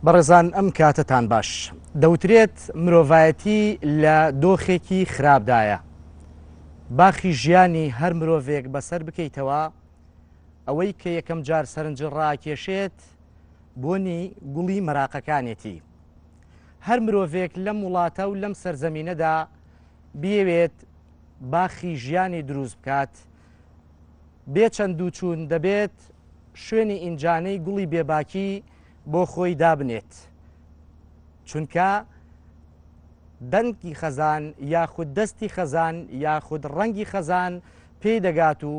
بەڕێزان ئەم کاتەتان باش. دەوترێت مرۆڤایەتی لە دۆخێکی خراپدایە. باخی ژیانی هەر مرۆڤێک بەسەر بکەیتەوە، ئەوەی کە یەکەم جار سەرنجت ڕاکێشێت بۆنی گوڵی مەراقەکانێتی. هەر مرۆڤێک لەم وڵاتە و لەم سەرزەمینەدا بیەوێت باخی ژیانی دروست بکات، بێ چەند و چوون دەبێت شوێنی ئینجانەی گوڵی بێباکی بۆ خۆی دابنێت، چونکە دەنگی خەزان یاخود دەستی خەزان یاخود ڕەنگی خەزان پێی دەگات و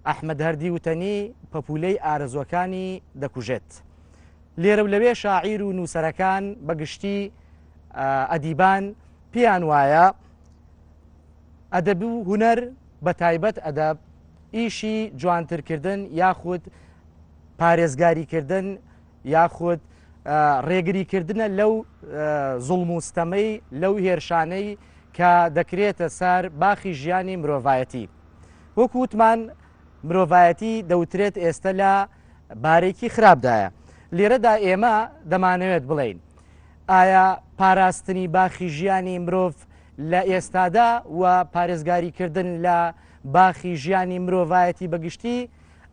ئەحمەد هەردی وتەنی پەپوولەی ئارەزووەکانی دەکوژێت. لێرە و لەوێ شاعیر و نووسەرەکان بە گشتی ئەدیبان پێیان وایە ئەدەب و هونەر بە تایبەت ئەدەب ئیشی جوانترکردن یاخود پارێزگاریکردن یاخود ڕێگریکردنە لەو زوڵم و ستەمەی لەو هێرشانەی کە دەکرێتە سەر باخی ژیانی مرۆڤایەتی. وەکو وتمان مرۆڤایەتی دەوترێت ئێستە لە بارێکی خراپدایە. لێرەدا ئێمە دەمانەوێت بڵێین ئایا پاراستنی باخی ژیانی مرۆڤ لە ئێستادا و پارێزگاریکردن لە باخی ژیانی مرۆڤایەتی بەگشتی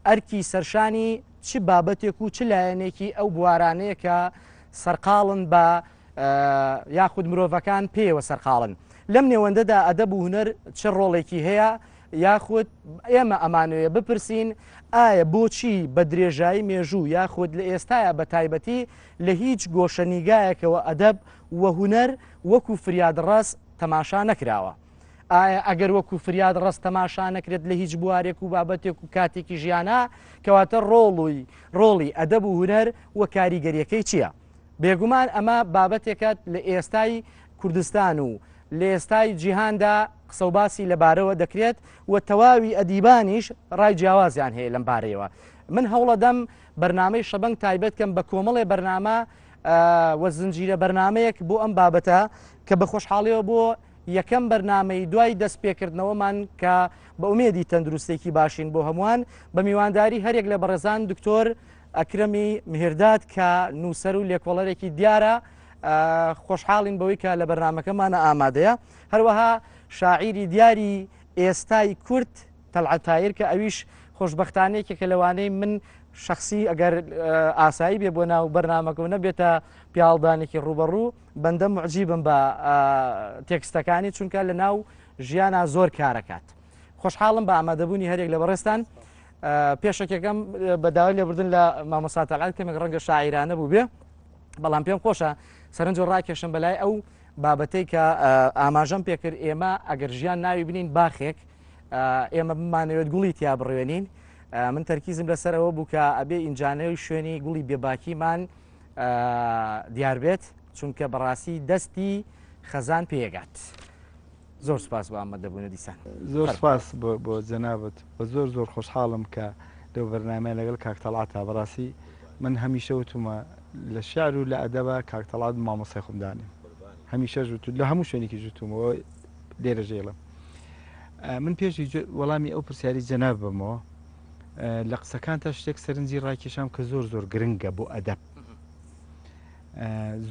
ئەرکی سەرشانی چ بابەتێک و چ لایەنێکی ئەو بوارانەیە کە سەرقاڵن بە یاخود مرۆڤەکان پێیەوە سەرقاڵن. لەم نێوەندەدا ئەدەب و هونەر چ ڕۆڵێکی هەیە یاخود ئێمە ئەمانەوێ بپرسین ئایا بۆچی بە درێژایی مێژوو یاخود لە ئێستایا بە تایبەتی لە هیچ گۆشەنیگایەکەوە ئەدەب و هونەر وەکو فریادڕەس تەماشا نەکراوە؟ ئایا ئەگەر وەکو فریاد ڕەس تەماشا نەکرێت لە هیچ بوارێک و بابەتێک و کاتێکی ژیانە کەواتە ڕۆڵی ڕۆڵی ئەدەب و هونەر و کاریگەریەکەی چییە؟ بێگومان ئەمە بابەتێکە لە ئێستای کوردستان و لە ئێستای جیهاندا قسە و باسی لەبارەوە دەکرێت و تەواوی ئەدیبانیش ڕای جیاوازیان هەیە لەم بارەیەوە. من هەوڵەدەم بەرنامەی شەبەنگ تایبەت کەم بە کۆمەڵێ بەرنامە و زنجیرە بەرنامەیەک بۆ ئەم بابەتە کە بە خۆشحاڵیەوە بۆ یەکەم بەرنامەی دوای دەستپێکردنەوەمان کە بە ئومێدی تەندروستێکی باشین بۆ هەمووان بە میوانداری هەریەک لە بەڕێزان دکتۆر ئەکرەمی مهرداد کە نووسەر و لێکۆڵەرێکی دیارە خۆشحاڵین بەوەی کە لە بەرنامەکەمانە ئامادەیە هەروەها شاعیری دیاری ئێستای کورد تەلعەت تایر کە ئەویش خۆشبەختانە یەکێکە لەوانەی من شخصی ئەگەر ئاسایی بێ بۆ ناو بەرنامەکە و نەبێتە پیاڵدانێکی ڕوبەڕوو بەندە معجیبم بە تێکستەکانی چونکە لە ناو ژیانە زۆر کارەکات خۆشحاڵم بە ئامادەبوونی هەرێک لە بەڕێستان پێشەکەکەم بە داوای لێبوردن لە مامۆستا تەلعەت کەمێک ڕەنگە شاعیرانە بوو بێ بەڵام پێم خۆشە سەرنج و ڕاکێشم بەلای ئەو بابەتەی کە ئاماژەم پێکرد ئێمە ئەگەر ژیان ناوی بنین باخێک ئێمە بمانەوێت گوڵی تیا بڕوێنین من تەرکیزم لەسەر ئەوە بوو کە ئەبێ ئینجانەوەی شوێنی گوڵی بێباکیمان دیار بێت چونکە بەڕاستی دەستی خەزان پێگات زۆر سپاس بۆ ئامادەبوونە دیسان. زۆر سپاس بۆ جەنابت و زۆر زۆر خۆشحاڵم کە لەو بەرنامەیە لەگەڵ کاک تەڵعەتا بەڕاستی من هەمیشە وتومە لە شعر و لە ئەدەبا کاک تەڵعەت مامۆستای خۆم دانێم هەمیشەش وتو لە هەموو شوێنێکیش وتومەوە لێرەش ئەیڵێم من پێشی وەڵامی ئەو پرسیاری جەناب بمەوە لە قسەکانتا شتێک سەرنجی ڕاکێشام کە زۆر زۆر گرنگە بۆ ئەدەب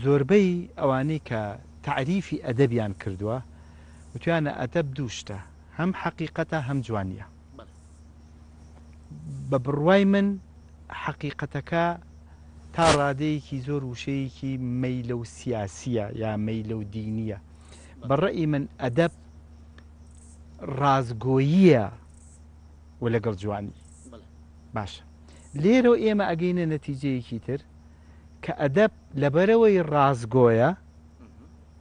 زۆربەی ئەوانەی کە تەعریفی ئەدەبیان کردووە وتویانە ئەدەب دوو شتە هەم حەقیقەتە هەم جوانیە. بە بڕوای من حەقیقەتەکە تا ڕادەیەکی زۆر وشەیەکی مەیلە و سیاسیە یا مەیلە و دینیە. بە ڕەئی من ئەدەب ڕاستگۆییە و لەگەڵ جوانی. باشە لێرەوە ئێمە ئەگەینە نەتیجەیەکی تر کە ئەدەب لەبەرئەوەی ڕاستگۆیە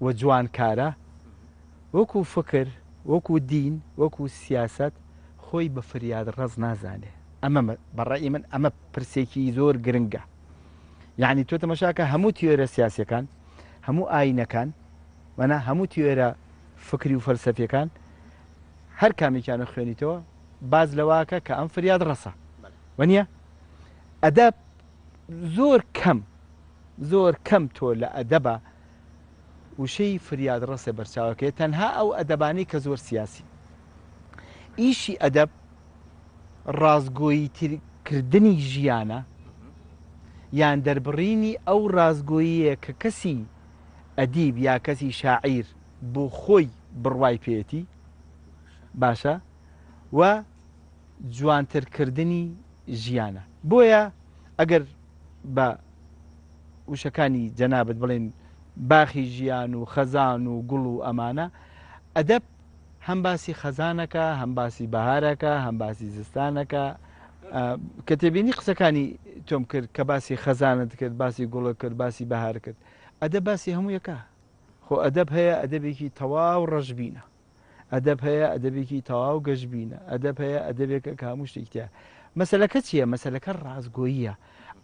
و جوانکارە، وەکو فکر، وەکو دین، وەکو سیاسەت خۆی بە فریادڕەس نازانێ. ئەمە بە ڕەئی من ئەمە پرسێکی زۆر گرنگە. یەعنی تۆ تەمەشاکە هەموو تیۆرە سیاسیەکان، هەموو ئاینەکان، وەنا هەموو تیۆرە فکری و فەلسەفیەکان هەر کامێکیان خوێنیتەوە باس لەوەکە کە ئەم فریادڕەسە. وەنیە؟ ئەدەب زۆر کەم زۆر کەم تۆ لە ئەدەبا وشەی فریادڕەسێ بەرچاوەکەی تەنها ئەو ئەدەبانەی کە زۆر سیاسی ئیشی ئەدەب ڕاستگۆیی کردنی ژیانە. یان دەربڕینی ئەو ڕاستگۆییە کە کەسی ئەدیب یا کەسی شاعیر بۆ خۆی بڕوای پێیەتی باشە و جوانتر کردنی ژیانە بۆیە ئەگەر بە وشەکانی جەنابت بڵێن باخی ژیان و خەزان و گوڵ و ئەمانە ئەدەب هەم باسی خەزانەکە هەم باسی بەهارەکە هەم باسی زستانەکە کە تێبینی قسەکانی تۆم کرد کە باسی خەزانت کرد باسی گوڵە کرد باسی بەهار کرد ئەدەب باسی هەموو یەکە خۆ ئەدەب هەیە ئەدەبێکی تەواو ڕەشبینە ئەدەب هەیە ئەدەبێکی تەواو گەشبینە، ئەدەب هەیە ئەدەبێکە کە هەموو شتێکی تیایە. مەسەلەکە چییە؟ مەسەلەکە ڕاستگۆییە.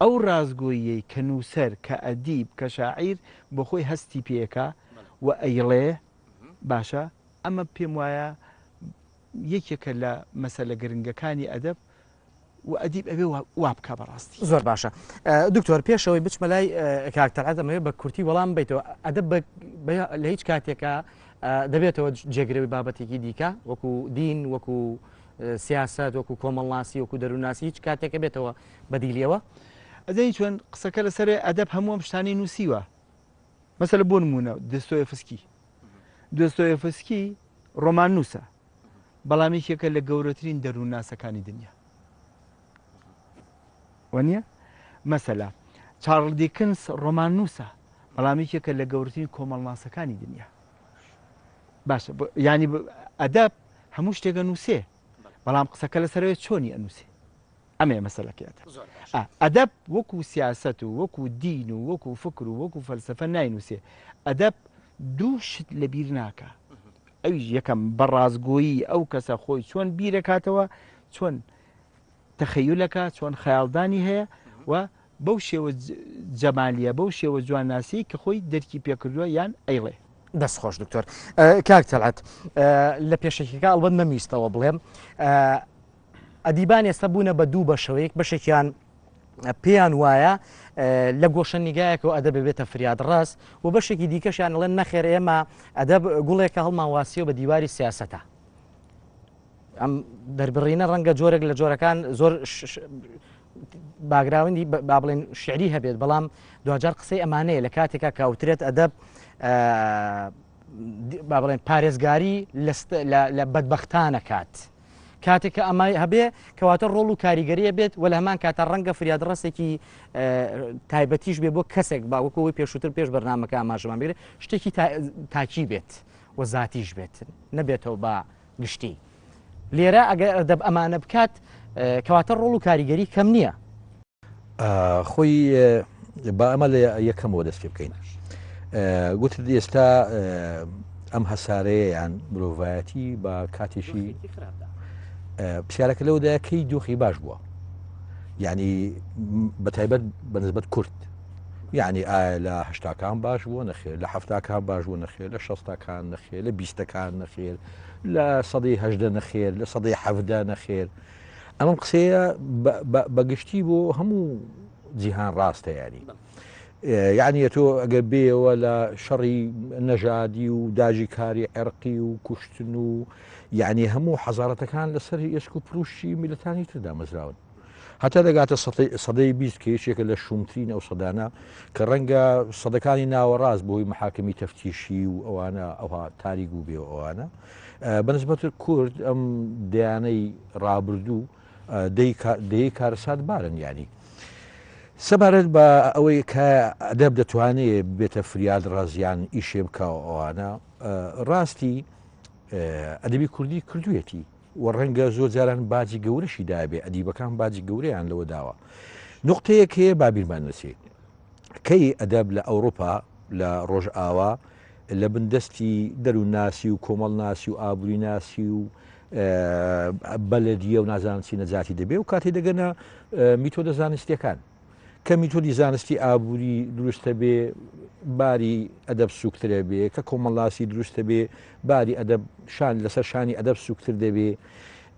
ئەو ڕاستگۆییەی کە نووسەر، کە ئەدیب، کە شاعیر بۆ خۆی هەستی پێکا و ئەیڵێ، باشە، ئەمە پێم وایە یەکێکە لە مەسەلە گرنگەکانی ئەدەب و ئەدیب ئەبێ وا بکا بەڕاستی. زۆر باشە دکتۆر پێشەوەی بچمە لای کاک تەلعەت ئەمەوێ بە کورتی وەڵام بیتەوە ئەدەب لە هیچ کاتێکا دەبێتەوە جێگرەوەی بابەتێکی دیکە وەکو دین وەکو سیاست وەکو کۆمەڵناسی وەکو دەروونناسی هیچ کاتێکە بێتەوە بەدیلیەوە؟ ئەزانی چۆن قسەکە لەسەر ئەدەب هەموو ئەم شتانەی نووسیوە مەسەلە بۆ نموونە دۆستۆیەفسکی دۆستۆیەفسکی ڕۆماننووسە بەڵام یەکێکە لە گەورەترین دەروونناسەکانی دنیا. وەنیە؟ مەسەلا چارڵ دیکنس ڕۆماننووسە، بەڵام یەکێکە لە گەورەترین کۆمەڵناسەکانی دنیا. باشە یانی ئەدەب هەموو شتێک ئەنووسێ، بەڵام قسەکە لەسەرەوەی چۆنی ئەنووسێ. ئەمەیە مەسەلەکەی ئەدەب. ئەدەب وەکو سیاسەت و وەکو دین و وەکو فکر و وەکو فەلسەفە ناینووسێ. ئەدەب دوو شت لەبیر ناکا. ئەویش یەکەم بە ڕاستگۆیی ئەو کەسە خۆی چۆن بیرەکاتەوە، چۆن تەخەیولەکا، چۆن خەیاڵدانی هەیە و بەو شێوە جەمالیە، بەو شێوە جوانناسیەی کە خۆی دەرکی پێکردووە یان ئەیڵێ. دەست خۆش دکتۆر. کاک تەلعەت لە پێشەکیەکە ئەڵبەت نەمویستەوە بڵێم ئەدیبان ئێستا بوونە بە دوو بەشەوە یەک بەشێکیان پێیان وایە لە گۆشە نیگایەکەوە ئەدەب بێتە فریاد ڕاست و بەشێکی دیکەشیان ئەڵێن نەخێر ئێمە ئەدەب گوڵێکە هەڵمان واسیەوە بە دیواری سیاسەتە ئەم دەربڕینە ڕەنگە جۆرێک لە جۆرەکان زۆر باگراوندی با بڵێن شعری هەبێت بەڵام دوجار قسەی ئەمانەیە لە کاتێکا کاوترێت ئەدەب با بڵێن پارێزگاری لە بەدبەختانە کات. کاتێک کە ئەمە هەبێ کەواتە ڕۆڵ و کاریگەری هەبێت و لە هەمان کاتە ڕەنگە فریادڕەسێکی تایبەتیش بێ بۆ کەسێک با وەکو ئەوەی پێشووتر پێش بەرنامەکە ئاماژەمان بگرێت شتێکی تاکی بێت و زاتیش بێت نەبێتەوە بە گشتی لێرە ئەگەر ئەدەب ئەمانە بکات کەواتە ڕۆڵ و کاریگەری کەم نییە. خۆی با ئەمە لە یەکەمەوە دەست پێ بکەین گوتت ئێستا ئەم هەسارەیە یان مرۆڤایەتی بە کاتێکی پرسیارەکە لەوەدایە کەی دۆخی باش بووە یعنی بە تایبەت بەنسبەت کورد یعنی ئایا لە هەشتاکان باش بووە نەخێر لە هەفتاکان باش بوو نەخێر لە شەستاکان نەخێر لە بیستەکان نەخێر لە سەدەی هەژدە نەخێر لە سەدەی حەفدە نەخێر ئەمەم قسەیە بە گشتی بۆ هەموو جیهان ڕاستە یاری یعنی تۆ ئەگەر بێەوە لە شەڕی نەژادی و داژیکاری عێرقی و کوشتن و یعنی هەموو حەزارەتەکان لەسەر ئێسک و پروشی میلەتانی تر دامەزراون هەتا دەگاتە سەدەی 20 کە یەکێکە لە شومترین ئەو سەدانە کە ڕەنگە سەدەکانی ناوەڕاست بۆی محاکمی تەفتیشی و ئەوانە ئەوها تاریک و بێ ئەوانە بەنسبەت کورد ئەم دەیانەی ڕابردوو دەیەی کارەسات بارن یانی سەبارەت بە ئەوەی کە ئەدەب دەتوانێت بێتە فریاد ڕازیان ئیشێ بکە ئەوانە ڕاستی ئەدەبی کوردی کردوێتی و ڕەنگە زۆر جاران باجی گەورەشی دابێ ئەدیبەکان باجی گەورەیان لەوە داوە نقطەیەک هەیە بابیرمان نەچێت کەی ئەدەب لە ئەوروپا لە ڕۆژئاوا لە بن دەستی دەروونناسی و کۆمەڵناسی و ئابووریناسی و بەلەدیە و نازانم چی نەجاتی دەبێ و کاتی دەگەنە میتۆدە زانستیەکان کە میتۆدی زانستی ئابووری دروستە بێ باری ئەدەب سوکترە بێ کە کۆمەڵناسی دروستە بێ باری ئەدەب شان لەسەر شانی ئەدەب سوکتر دەبێ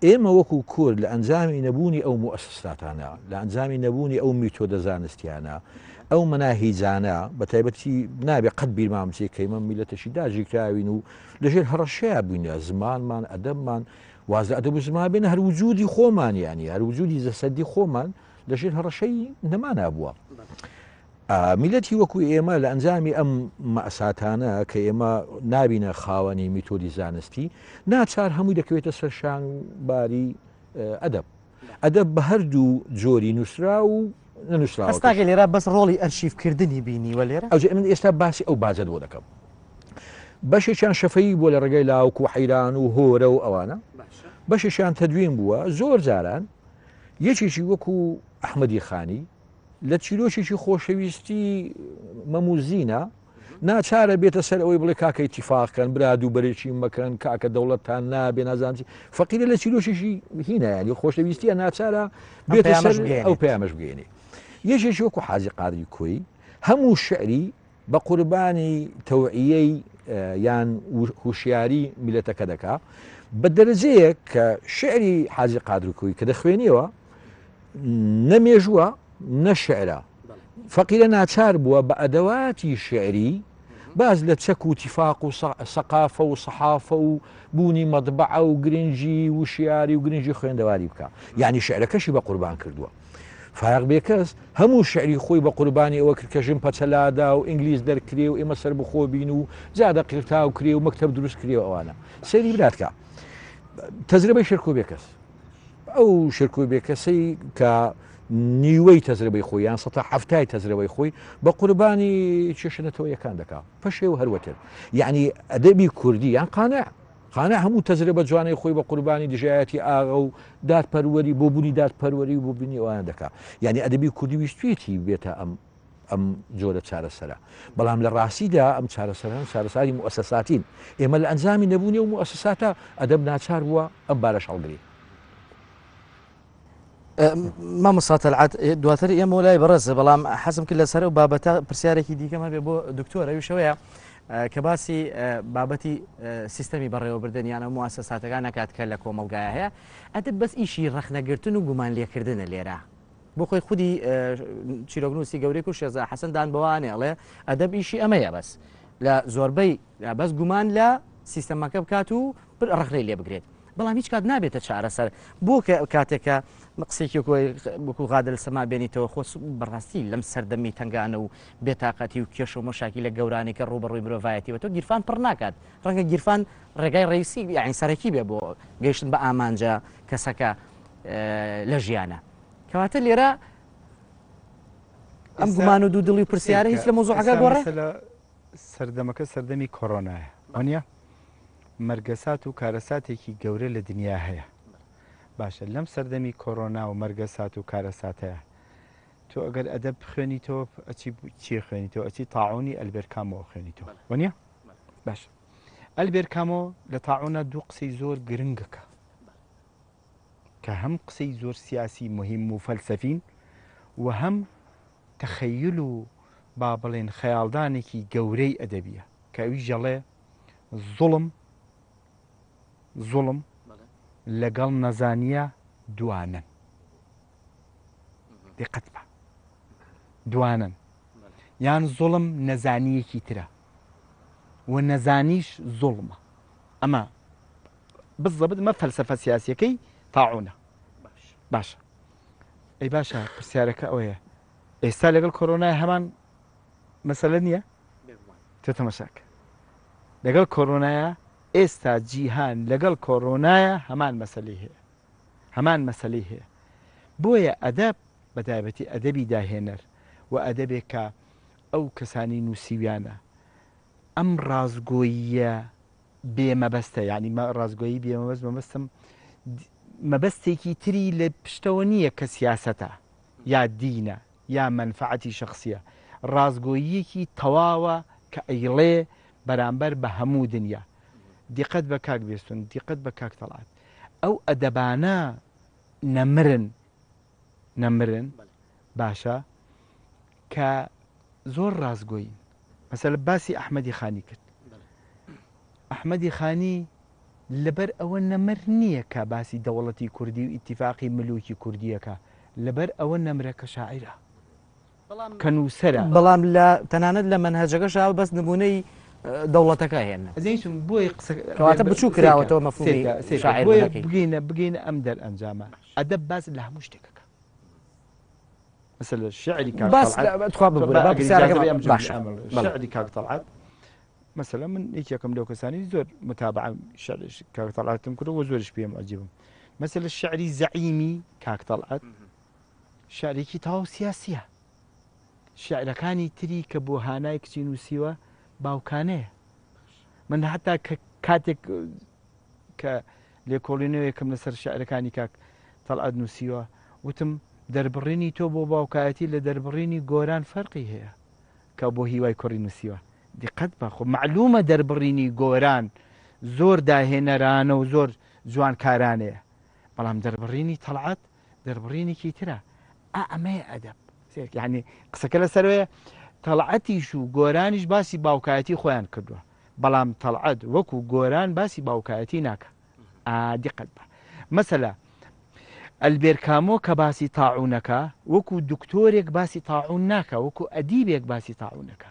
ئێمە وەکو کورد لە ئەنجامی نەبوونی ئەو موئەسەساتانە، لە ئەنجامی نەبوونی ئەو میتۆدە زانستیانە، ئەو مەناهیجانە، بە تایبەتی نابێ قەت بیرمان بچێ کە ئێمە میللەتێکی داگیرکراوین و لەژێر هەڕەشەیا بووینە، زمانمان، ئەدەبمان، واز لە ئەدەب و زمان بێنە هەر وجودی خۆمان یانی هەر وجودی جەسەدی خۆمان. لەژێر هەڕەشەی نەمانا بووە. میلەتی وەکو ئێمە لە ئەنجامی ئەم مەساتانە کە ئێمە نابینە خاوەنی میتۆدی زانستی ناچار هەمووی دەکەوێتە سەرشان و باری ئەدەب. ئەدەب بە هەردوو جۆری نووسرا و نەنووسراوە. ئەستاکە لێرە بەس ڕۆڵی ئەرشیفکردنی بینیوە لێرە؟ ئەوجا من ئێستا باسی ئەو باجەت بۆ دەکەم. بەشێکیان شەفەیی بووە لە ڕێگەی لاوک و حەیران و هۆرە و ئەوانە. بەشێکیان تەدوین بووە زۆر جاران یەکێکی وەکو ئەحمەدی خانی لە چیرۆکێکی خۆشەویستی مەموزینە ناچارە بێتە سەر ئەوەی بڵێ کاکە ئیتیفاق کەن برا دووبەرەکی مەکەن کاکە دەوڵەتتان نابێ نازانم چی فەقیرە لە چیرۆکێکی هینە یانی خۆشەویستیە ناچارە بێتە سەر ئەو پەیامەش بگەێنێ یەکێکی وەکو حاجی قادری کۆی هەموو شعری بە قوربانی تەوعیەی یان هوشیاری میلەتەکە دەکا بە دەرەجەیەک کە شعری حاجی قادری کۆی کە دەخوێنیەوە نە مێژووە نە شعرە فەقیرە ناچار بووە بە ئەدەواتی شعری باس لە چەک و تیفاق و سەقافە و سەحافە و بوونی مەطبعە و گرنگی وشیاری و گرنگی خوێندەواری بکە یعنی شعرەکەشی بە قوربان کردووە فایەق بێکەس هەموو شعری خۆی بە قوربانی ئەوە کرد کە ژن پەچەلادا و ئینگلیز دەرکرێ و ئێمە سەر بخۆ بین و جادە قیرتاو کرێ و مەکتەب دروست کرێ و ئەوانە سەیری براتکە تەجربەی شێرکۆ بێکەس ئەو شێرکۆی بێکەسەی کە نیوەی تەجربەی خۆی یان سەتا حەفتای تەجربەی خۆی بە قوربانی کێشە نەتەوەیەکان دەکا پەشێ و هەروەتر یعنی ئەدەبی کوردی یان قانع قانع هەموو تەجربە جوانەی خۆی بە قوربانی دژایەتی ئاغە و دادپەروەری بۆ بوونی دادپەروەری و بۆ بوونی ئەوانە دەکا یعنی ئەدەبی کوردی ویستویەتی بێتە ئەم ئەم جۆرە چارەسەرە بەڵام لە ڕاستیدا ئەم چارەسەران چارەساری موئەسەساتین ئێمە لە ئەنجامی نەبوونی و موئەسەساتە ئەدەب ناچار بووە ئەم بارەش هەڵگری. مامۆستا تەلعەت دواتر ئێمە لای بەڕێز بەڵام حەزم کرد لەسەر ئەو بابەتە پرسیارێکی دیکەم هەبێ بۆ دکتۆر ئەویشەوەیە کە باسی بابەتی سیستەمی بەڕێوەبردن یان ئەو موئەسەساتەکان نەکات کە لە کۆمەڵگایە هەیە ئەدەب بەس ئیشی ڕەخنەگرتن و گومان لێکردنە لێرە بۆ خۆی خودی چیرۆکنووسی گەورەی کورد شێرزاد حەسەن دان بەوانێ ئەڵێ ئەدەب ئیشی ئەمەیە بەس لە زۆربەی بەس گومان لە سیستەمەکە بکات و ڕەخنەی لێ بگرێت بەڵام هیچ کات نابێتە چارەسەر بۆ کاتێکە قسێکی وەکو غادل سەما بێنیتەوە خۆ بەڕاستی لەم سەردەمی تنگانە و بێتاقەتی و کێشە و مەشاکی لە گەورانی کە ڕووبەڕووی مرۆڤایەتی بە تۆ گیرفان پڕ ناکات ڕەنگە گیرفان ڕێگای ڕئیسی یعنی سەرەکی بێ بۆ گەیشتن بە ئامانجە کەسەکە لە ژیانە کەواتە لێرە ئەم گومان و دوو دڵی و پرسیارە هیچ لە مۆزوعەکە گۆڕێ سەردەمەکە سەردەمی کۆرۆنایە وانە مەرگەسات و کارەساتێکی گەورە لە دنیا هەیە باشە لەم سەردەمی کۆرۆنا و مەرگەسات و کارەساتەیە تۆ ئەگەر ئەدەب بخوێنیتەوە ئەچی چی خوێنیتەوە ئەچی تاعونی ئەلبێر کامۆ خوێنیتەوە وانە باش ئەلبێر کامۆ لە تاعونە دوو قسەی زۆر گرنگەکە کە هەم قسەی زۆر سیاسی موهیم و فەلسەفین و هەم تەخەیول و با بڵێن خەیاڵدانێکی گەورەی ئەدەبیە کە ئەویش دەڵێ زوڵم زوڵم لەگەڵ نەزانیە دوانن دیقەت بە دوانن یان زوڵم نەزانیەکی ترە و نەزانیش زوڵمە ئەمە بالضبط مە فەلسەفە سیاسیەکەی تاعونە باشە ئەی باشە پرسیارەکە ئەوەیە ئێستا لەگەڵ کۆرۆنای هەمان مەسەلە نییە تۆ تەمەشاکە لەگەڵ کۆرۆنایە ئێستا جیهان لەگەڵ کۆرۆنایە هەمان مەسلەی هەیە هەمان مەسلەی هەیە بۆیە ئەدەب بە تایبەتی ئەدەبی داهێنەر و ئەدەبێک کە ئەو کەسانی نووسیویانە ئەم ڕازگۆییە بێ مەبەستە یانی ڕاستگۆیی بێ مەبەست مەبەستم مەبەستێکی تری لە پشتەوە نییە کە سیاسەتە یا دینە یا مەنفەعەتی شخصیە ڕاستگۆییەکی تەواوە کە ئەیڵێ بەرامبەر بە هەموو دنیا دیقەت بە کاک بێستون دیقەت بە کاک تەڵعەت ئەو ئەدەبانە نەمرن نەمرن باشە کە زۆر ڕاستگۆین مەسەلە باسی ئەحمەدی خانی کرد ئەحمەدی خانی لەبەر ئەوە نەمر نییە کە باسی دەوڵەتی کوردی و ئیتیفاقی ملوکی کوردیەکە لەبەر ئەوە نەمرە کە شاعیرە کە نووسەرە بەڵام لە تەنانەت لە مەنهەجەکەشا بەس نمونەی دەوڵەتەکە هێنن ئەزانیتم بۆیە قسە کەواتە بچوو کراوەتەوە مەفهومی شاعیر بۆیە بگەینە بگەینە ئەم دەرئەنجامە ئەدەب باس لە هەموو شتێکەکە. مەسەلە شعری کاک باس تەڵعەت تخوا ببورە با ئەگەر پرسیارەکەم ئیجازە بێ ئەم جملە باشە ئەمە بەڵێ. شعری کاک تەڵعەت مەسەلە من یەکێکم لەو کەسانی زۆر متابعە شعر کاک تەڵعەتم کردووە و زۆریش پێم عجیبم مەسەلە شعری زەعیمی کاک تەڵعەت شعرێکی تەواو سیاسیە شعرەکانی تری کە بۆ هانای کچی نووسیوە باوکانەیە من حتا کە کاتێک کە لێکۆڵینەوەیەکم لەسەر شیعرەکانی کاک تەڵعەت نووسیوە، وتم دەربڕینی تۆ بۆ باوکایەتی لە دەربڕینی گۆران فەرقی هەیە کە بۆ هیوای کوڕی نووسیوە. دیقەت بە، خۆ مەعلوومە دەربڕینی گۆران زۆر داهێنەرانە و زۆر جوانکارانەیە، بەڵام دەربڕینی تەڵعەت دەربڕینێکی ترە. ئا ئەمەیە ئەدەب. یانی قسەکە لەسەرەوەیە تەڵعەتیش و گۆرانیش باسی باوکایەتی خۆیان کردووە. بەڵام تەڵعەت وەکو گۆران باسی باوکایەتی ناکا ئا دیقەت بە مەسەلە ئەلبێر کامۆ کە باسی تاعونەکە وەکو دکتۆرێک باسی تاعون ناکا وەکو ئەدیبێک باسی تاعونەکە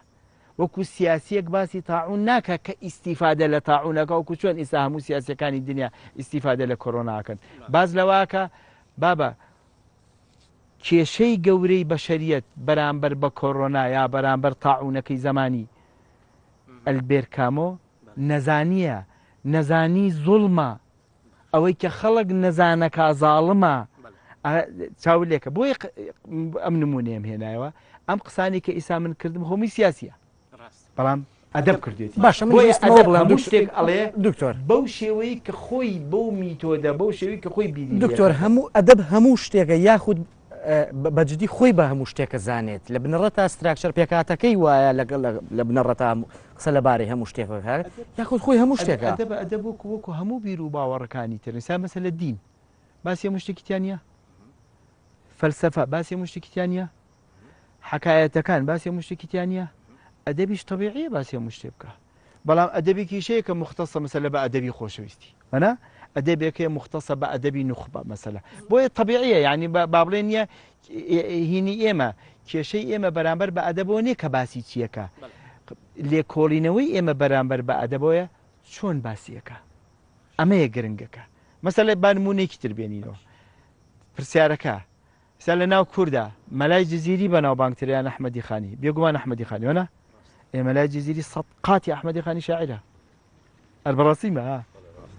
وەکو سیاسیەک باسی تاعون ناکا کە ئیستیفادە لە تاعونەکە وەکو چۆن ئیستا هەموو سیاسیەکانی دنیا ئیستیفادە لە کۆرۆناکەن باز لەواکە بابە کێشەی گەورەی بەشەریەت بەرامبەر بە کۆرۆنا یا بەرامبەر تاعونەکەی زەمانی ئەلبێر کامۆ، نەزانییە، نەزانی زوڵمە، ئەوەی کە خەڵک نەزانەکا زاڵمە، چاو لێکە، بۆیە ئەم نمونەیەم هێنایەوە، ئەم قسانەی کە ئیسا من کردم هۆمی سیاسیە، بەڵام ئەدەب کردێتی. باشە من بۆیە ویستم ئەوە ئەدەب بڵێم هەموو شتێک ئەڵێ دکتۆر. بەو شێوەی کە خۆی بەو میتۆدە بەو شێوەی کە خۆی بیری دکتۆر لێکاتەوە. هەموو ئەدەب هەموو شتێکە یاخود بە جدی خۆی بە هەموو شتێکە زانێت لە بنەڕەتا structure پێکهاتەکەی وایە لەگەڵ لە بنەڕەتا قسە لەبارەی هەموو شتێک بکات یاخود خۆی هەموو شتێکە. ئەدەب ئەدەب وەکو وەکو هەموو بیر و باوەڕەکانی تر ئینسان مەسەلە دین باسی هەموو شتێکی تیا نییە فەلسەفە باسی هەموو شتێکی تیا نییە حەکایەتەکان باسی هەموو شتێکی تیا نییە ئەدەبیش تەبیعیە باسی هەموو شتێ بکە بەڵام ئەدەبێکیش هەیە کە موختەسە مەسەلە بە ئەدەبی خۆشەویستی وەنا ئەدەبێک هەیە موختەسە بە ئەدەبی نوخبە مەسەلە بۆیە تەبیعیە یعنی با بڵێن نییە هینی ئێمە کێشەی ئێمە بەرامبەر بە ئەدەبەوە نییە کە باسی چیەکە لێکۆڵینەوەی ئێمە بەرامبەر بە ئەدەبەوەیە چۆن باسیەکە ئەمەیە گرنگەکە مەسەلە با نمونێکی تر بێنینەوە پرسیارەکە ئێستا لە ناو کوردا مەلای جزیری بەناوبانگترە یان ئەحمەدی خانی؟ بێگومان ئەحمەدی خانی وەنا؟ ئێ مەلای جزیری سەد قاتی ئەحمەدی خانی شاعیرە. ئەر بەڕاستی مە ها.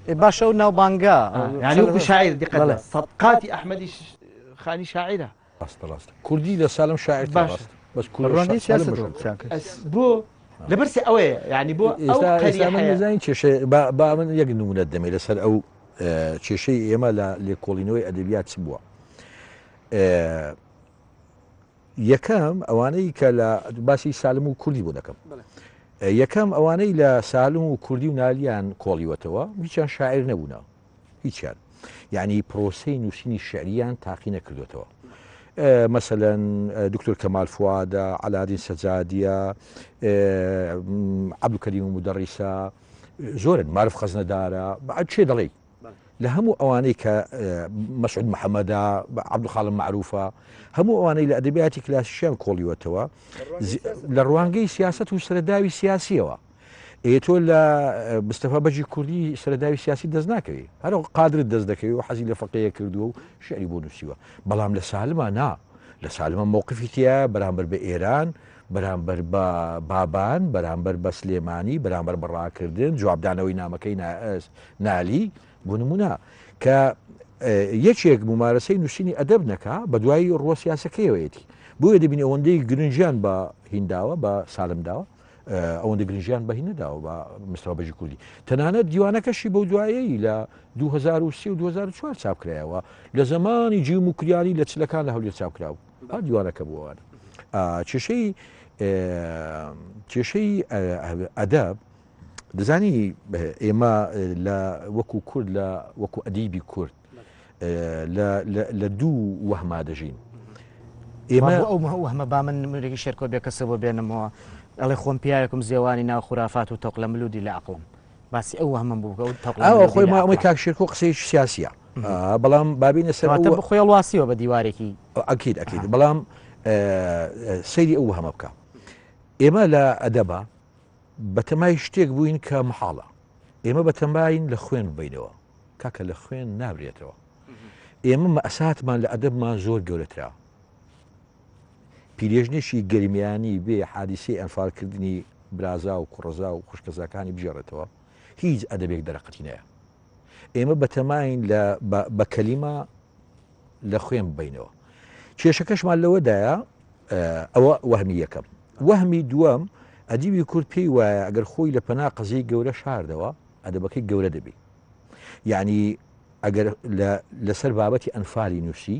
ئێ باشە ئەو ناوبانگە یانی وەکو شاعیر دیقەت بە سەد قاتی ئەحمەدی خانی شاعیرە. ڕاستە ڕاستە کوردی لە سالم شاعیر باشە ڕاستە بەس کورد ڕوانگەی سالم سیاسەتەوە مەشهوور. قسەیان کرد. بۆ لەبەر سێ ئەوەیە یانی بۆ ئەو ئێستا ئێستا من قەریحەیە. دەزانی کێشە با با من یەک نموونەت دەمێ لەسەر ئەو کێشەی ئێمە لە لێکۆڵینەوەی ئەدەبیات چ بووە؟ یەکەم ئەوانەی کە لە باسی سالم و کوردی بۆ دەکەم یەکەم ئەوانەی لە سالم و کوردی و نالیان کۆڵیوەتەوە هیچیان شاعر نەبوونە هیچیان یعنی پرۆسەی نووسینی شعریان تاقی نەکردوێتەوە مەسەلەن دکتۆر کەمال فوادە عەلادین سەجادیە عەبدولکەریم مودەڕیسە زۆرن مارف خەزنەدارە چێ دەڵێی لە هەموو ئەوانەی کە مەسعود محەممەدا عەبدولخاڵم معروفە هەموو ئەوانەی لە ئەدەبیاتی کلاسیشیان کۆڵیوەتەوە لە ڕوانگەی سیاست و سەرداوی سیاسیەوە ئێ تۆ لە مستەفا بەگی کوردی سەرداوی سیاسی دەست ناکەوی هەر قادرت دەست دەکەوی و حەزی لە فەقەیە کردووە و شعری بۆ نووسیوە بەڵام لە سالما نا لە سالمە مووقفی تیا بەرامبەر بە ئێران بەرامبەر بە بابان بەرامبەر بە سلێمانی بەرامبەر بە ڕاکردن جوابدانەوەی نامەکەی نالی بۆ نمونە کە یەکێک ممارەسەی نووسینی ئەدەب نەکا بە دوای ڕووە سیاسەکەیەوەیەتی بۆیە دەبینی ئەوەندەی گرنگیان بە هینداوە بە سالم داوە ئەوەندە گرنگیان بە هی نەداوە بە مستەفا بەگی کوردی تەنانەت دیوانەکەشی بەو دوایەی لە 2003 و 2004 چاپ کرایەوە لە زمانی جیم و کریانی لە چلەکان لە هەولێر چاپ کراوە هەر دیوانەکە بووە کێشەی کێشەی ئەدەب دەزانی ئێمە لە وەکو کورد لە وەکو ئەدیبی کورد لە دوو وەهما دەژین. ئێمە ئەو وەهمە با من نمونەیەکی شێرکۆ بێکەسە بۆ بێنمەوە ئەڵێ خۆم پیاوێکم زێوانی ناو خورافات و تۆق لە ملودی لە عەقڵم باسی ئەو وەهمەم بوو بکە ئەو تۆق لە ئەوە ملودی خۆی لە ما ئەمەی عەقڵە. کاک شێرکۆ قسەیەکی سیاسیە بەڵام بابینە سەر کەواتە ئەو خۆی هەڵواسیوە بە دیوارێکی ئەکید ئەکید بەڵام سەیری ئەو وەهمە بکە ئێمە لە ئەدەبا بەتەمای شتێک بووین کە محاڵە ئێمە بەتەماین لە خوێن ببینەوە کاکە لە خوێن نابرێتەوە ئێمە مەساتمان لە ئەدەبمان زۆر گەورەترا. پیرێژنێکی گەرمیانی بێ حادیسەی ئەنفالکردنی برازا و کوڕەزا و خوشکەزاکانی بگێڕێتەوە هیچ ئەدەبێک دەرەقەتی نایە. ئێمە بەتەماین لە بە کەلیمە لە خوێن ببینەوە. کێشەکەشمان لەوەدایە ئەوە وەهمی یەکەم. وەهمی دووەم ئەدیبی کورد پێی وایە ئەگەر خۆی لە پەنا قەزیەی گەورە شاردەوە ئەدەبەکەی گەورە دەبی. یعنی ئەگەر لەسەر بابەتی ئەنفالی نووسی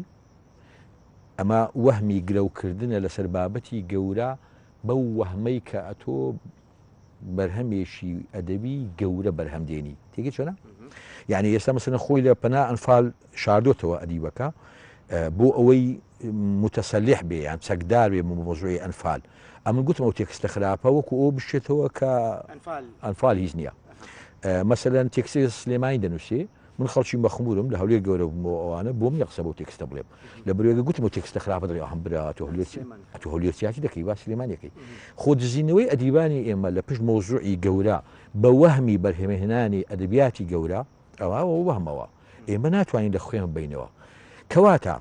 ئەمە وەهمی گرەوکردنە لەسەر بابەتی گەورە بەو وەهمەی کە ئەتۆ بەرهەمێکی ئەدەبی گەورە بەرهەم دێنی تێگەی چۆنە یعنی ئێستا مەسەلەن خۆی لە پەنا ئەنفال شاردۆتەوە ئەدیبەکە بۆ ئەوەی متەسەلح بێ یان چەکدار بێ مۆزوعی ئەنفال ئەمن گوتم ئەو تێکستە خراپە وەکو ئەو بشێتەوە کە ئەنفال هیچ نییە مەسەلەن تێکستی سلێمانی دەنووسێ من خەڵکی مەخمورم لە هەولێر گەورە بوومەوە ئەوانە بۆم نیە قسە بەو تێکستە بڵێم لە برێگە گوتم ئەو تێکستە خراپە دەڵێ ئەهم برا تۆ هەولێر چی ئەتۆ هەولێر چیاتی دەکەی با سلێمانیەکەی خۆ دزینەوەی ئەدیبانی ئێمە لە پشت مەوزوعی گەورە بە وەهمی بەرهەمهێنانی ئەدەبیاتی گەورە ئەوە وەهمەوە ئێمە ناتوانین لە خوێن بینەوە کەواتە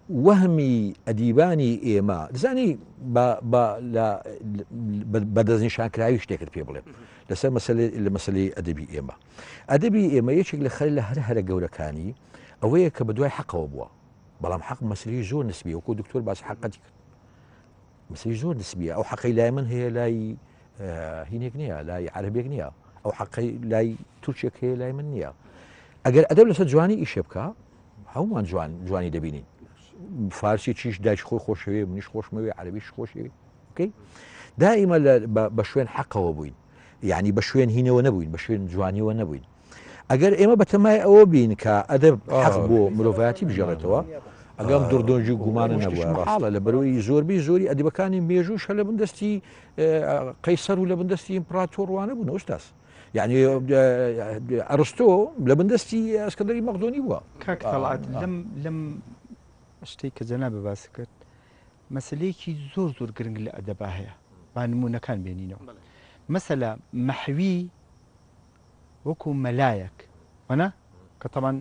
وەهمی ئەدیبانی ئێمە دەزانی بە دەستنیشانکراوی شتێکت پێ بڵێم لەسەر لە مەسلەی ئەدەبی ئێمە ئەدەبی ئێمە یەکێک لە خەر لە هەر هەرە گەورەکانی ئەوەیە کە بە دوای حەقەوە بووە بەڵام حەق مەسلی زۆر نسبی وەکو دکتۆر باس حەقەتی کرد مەسلی زۆر نسبیە ئەو حەقەی لای من هەیە لای هینێک نییە لای عەربێک نییە ئەو حەقەی لای تورکێک هەیە لای من نییە ئەگەر ئەدەب لەسەر جوانی ئیشێ بکە هەمووان جوان جوانی دەبینین فارسی چیش دایک خۆی خۆشەوێ منیش خۆشمەوێ عەربیش خۆشەوێ ئۆکەی دائیمە بە شوێن حەقەوە بووین یعنی بە شوێن هینەوە نەبووین بە شوێن جوانیەوە نەبووین ئەگەر ئێمە بەتەمای ئەوە بین کە ئەدەب حەق بۆ مرۆڤایەتی بگێڕێتەوە ئەگەم دڕدۆنگی و گومانە نەبووە حاڵە لە بەرەوەی زۆربەی زۆری ئەدیبەکانی مێژوو شە لە بندەستی قەیسەر و لە بندەستی ئیمپراتۆڕوانە بوون ئوستاز یعنی ئەرستۆ لە بندەستی ئەسکەندەری مەقدۆنی بووە. کاک تەڵعەت لەم لەم شتەی کە جەنابت باست کرد مەسەلەیەکی زۆر زۆر گرنگ لە ئەدەبا هەیە با نموونەکان بێنینەوە مەسەلە مەحوی وەکو مەلایەک وەنا کە تەبان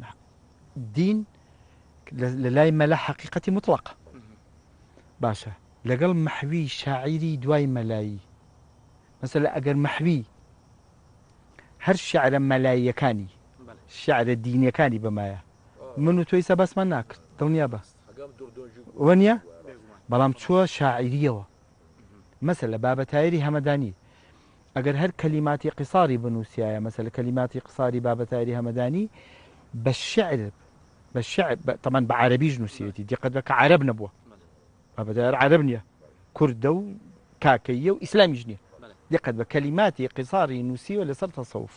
دین لە لای مەلا حەقیقەتی مطلقە باشە لەگەڵ مەحوی شاعیری دوای مەلایی مەسەلە ئەگەر مەحوی هەر شعرە مەلاییەکانی شعرە دینیەکانی بمایە من و تۆ ئیسا باسمان ناکرد دڵنیا بە وەنیە بەڵام چووە شاعیریەوە مەسەلە بابە تایری هەمەدانی ئەگەر هەر کەلیماتی قیساری بنووسیایە مەسەلە کەلیماتی قساری بابە تایری هەمەدانی بە شعر بە شعر تەمان بە عەرەبیش نووسیوێتی دیقەت بە کە عەرەب نەبووە بابە تاهیر عەرەب نییە کوردە و کاکەییە و ئیسلامیش نییە دیقەت بە کەلیماتی قیساری نووسیوە لەسەر تەسەوف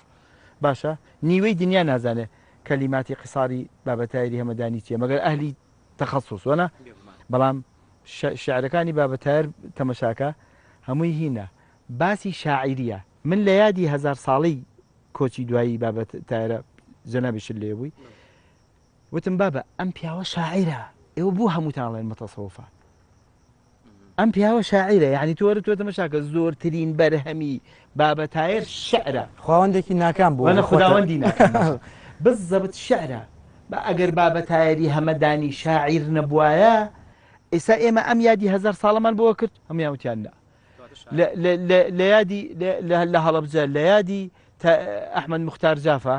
باشە نیوەی دنیا نازانێ کەلیماتی قیساری بابە تایری هەمەدانی چییە مەگەر ئەهلی تەخەسوس وەنا بەڵام شعرەکانی بابە تاهیر تەمەشاکە هەمووی هینە باسی شاعیریە من لە یادی هەزار ساڵەی کۆچی دوایی بابە تایرە جەنابیشت لێ بووی وتم بابە ئەم پیاوە شاعیرە ئێوە بۆ هەمووتان ئەڵێن متەسەوفە ئەم پیاوە شاعیرە یعنی تۆ وەرە تۆ تەمەشاکە زۆرترین بەرهەمی بابە تایەر شعرە خواوەندێکی ناکام بوو وەنە خوداوەندی ناکام بالضبط شعرە بە ئەگەر بابە تایەری هەمەدانی شاعیر نەبوایە ئێستا ئێمە ئەم یادی هەزار ساڵەمان بۆ کرد هەموویان وتیان نا لە یادی لە هەڵەبجە لە یادی ئەحمد مختار جافا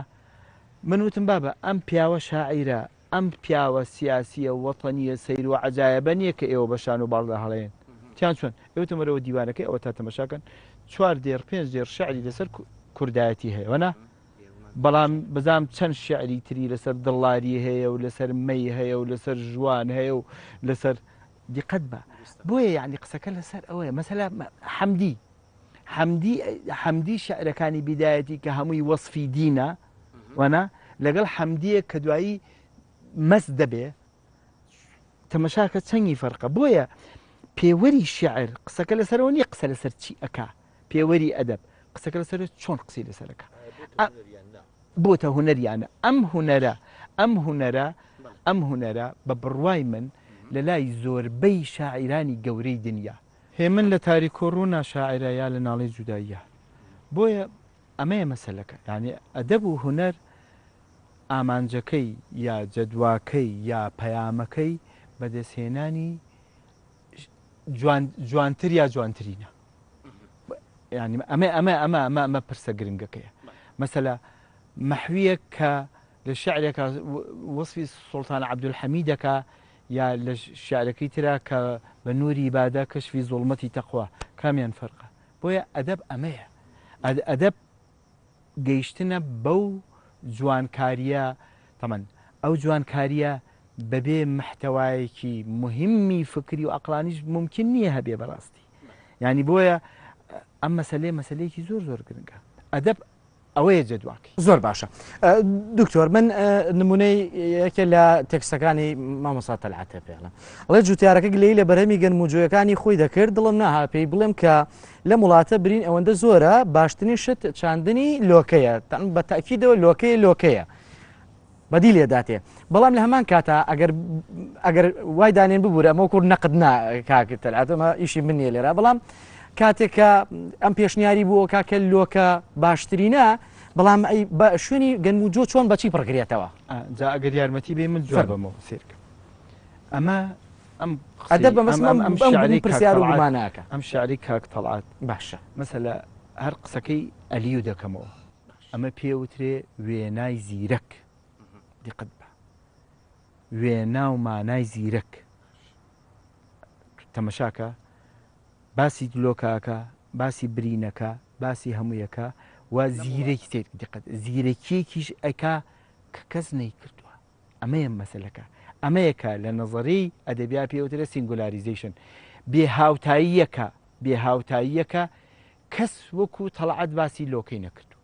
من وتم بابە ئەم پیاوە شاعیرە ئەم پیاوە سیاسیە وەتەنیە سەیر و عەجایەبە نیە کە ئێوە بە شان و باڵدا هەڵێن تیان چۆن ئێوتم وەرەوە دیوانەکەی ئەوە تا تەمەشاکەن چوار دێڕ پێنج دێڕ شعری لەسەر کوردایەتی هەیە وەنا بەڵام بزانام چەند شعری تری لەسەر دڵاری هەیە و لەسەر مەی هەیە و لەسەر ژوان هەیە و لەسەر دیقەت بە بۆیە یعنی قسەکە لەسەر ئەوەیە مەسەلا حەمدی حەمدی حەمدی شعرەکانی بیدایەتی کە هەمووی وەصفی دینە وەنا لەگەڵ حەمدیە کە دوایی مەست دەبێ تەمەشاکە چەنگی فەرقە بۆیە پێوەری شعر قسەکە لەسەرەوە نییە قسە لەسەر چی ئەکا پێوەری ئەدەب قسەکە لەسەر چۆن قسەی لەسەرەکە بۆتە هونەریانە ئەم هونەرە ئەم هونەرە ئەم هونەرە بە بڕوای من لە لای زۆربەی شاعیرانی گەورەی دنیا هێمن لە تاریک و ڕوونا شاعیرە یا لە ناڵەی جوداییە بۆیە ئەمەیە مەسەلەکە یانی ئەدەب و هونەر ئامانجەکەی یا جەدواکەی یا پەیامەکەی بەدەستهێنانی. جوان جوانتر یا جوانترینە ینی ئەمە ئەمە ئەمە ئەمە ئەمە پرسە گرنگەکەیە مەسەلا مەحویەک کە لە شعرێکا وەسفی سوڵتان عەبدولحەمیدەکا یا لە شعرەکەی ترا کە بە نوری بادە کەشفی زوڵمەتی تەقوا کامیان فەرقە بۆیە ئەدەب ئەمەیە ئەدەب گەیشتنە بەو جوانکاریە تەمەن ئەو جوانکاریە بەبێ محتەوایەکی مهمی فکری و عەقڵانیش ممکن نییە هەبێ بەڕاستی یعنی بۆیە ئەم مەسلەیە مەسلەیەکی زۆر زۆر گرنگە ئەدەب ئەوەیە جەدواکەی. زۆر باشە دکتۆر من نمونەی یەکێ لە تێکستەکانی مامۆستا تەلعەتە پێڵم ئەڵێ جوتیارەکە گلەیی لە بەرهەمی گەنم و جۆیەکانی خۆی دەکرد دڵم ناها پێی بڵێم کە لەم وڵاتە برین ئەوەندە زۆرە باشترین شت چاندنی لۆکەیە بە تاکیدەوە لۆکەیە لۆکەیە بەدی لێداتێ بەڵام لە هەمان کاتا ئەگەر ئەگەر وای دانێن ببوورە ئەمە کوڕ نەقد نا کاک تەلعەت ئەمە ئیشی من نییە لێرە بەڵام کاتێک کە ئەم پێشنیاری بووە کاکە لۆکە باشترینە بەڵام ئەی بە شوێنی گەنم و جۆ چۆن بەچی پڕکرێتەوە جا ئەگەر یارمەتی بێ من جواب بەمەوە سێرکە ئەمە ئەم ئەدەب بە مەسم ئەم شعری پرسیار و گوماناکە ئەم شعری کاک تەڵعەت باشە مەسەلە هەر قسەکەی ئەلیو دەکەمەوە ئەمە پێ وترێ وێنای زیرەک. دیقەت بە. وێنا و مانای زیرەک. تەمەشاکە باسی دلۆکاکە باسی برینەکە باسی هەموویەکە و زیرەکی تێک دیقەت زیرەکیەکیش ئەکا کە کەس نەیکردووە ئەمەیە مەسەلەکە ئەمەیە کە لە نەزەری ئەدەبیا پێوترە singularization بێ هاوتاییەکە بێ هاوتاییەکە کەس وەکو تەڵعەت باسی لۆکەی نەکردووە.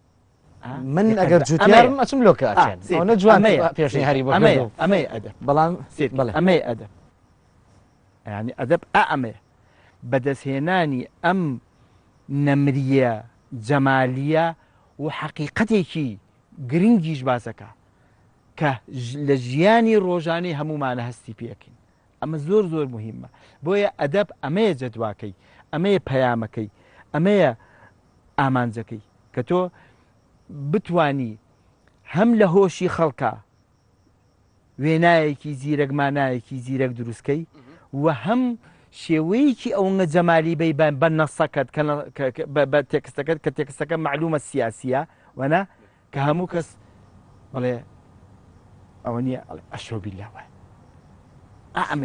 من ئەگەر جوتیارم ئەچم لۆکە ئەچێن ئەوەنە جوان پێشنیاری بۆ ئەمەیە ئەمەیە ئەدەب بەڵام بەڵێ ئەمەیە ئەدەب یعنی ئەدەب ئا ئەمەیە بەدەستهێنانی ئەم نەمریە جەمالیە و حەقیقەتێکی گرنگیش باسەکە کە لە ژیانی ڕۆژانەی هەمومانە هەستی پێکەین ئەمە زۆر زۆر موهیمە بۆیە ئەدەب ئەمەیە جەدواکەی ئەمەیە پەیامەکەی ئەمەیە ئامانجەکەی کە تۆ بتانی هەم لە هۆشی خەڵکە وێنایەکی زیرەک مانایەکی زیرەک دروستکەی و هەم شێوەیەکی ئەوەنگە جەمالی بی بە نەسەکەت بە تێکستەکەت کە تێکستەکە معلومە سیاسیە وەنا کە هەموو کەس بڵێ ئەوە نییە ئەڵێ ئەشۆ بیلا وایە.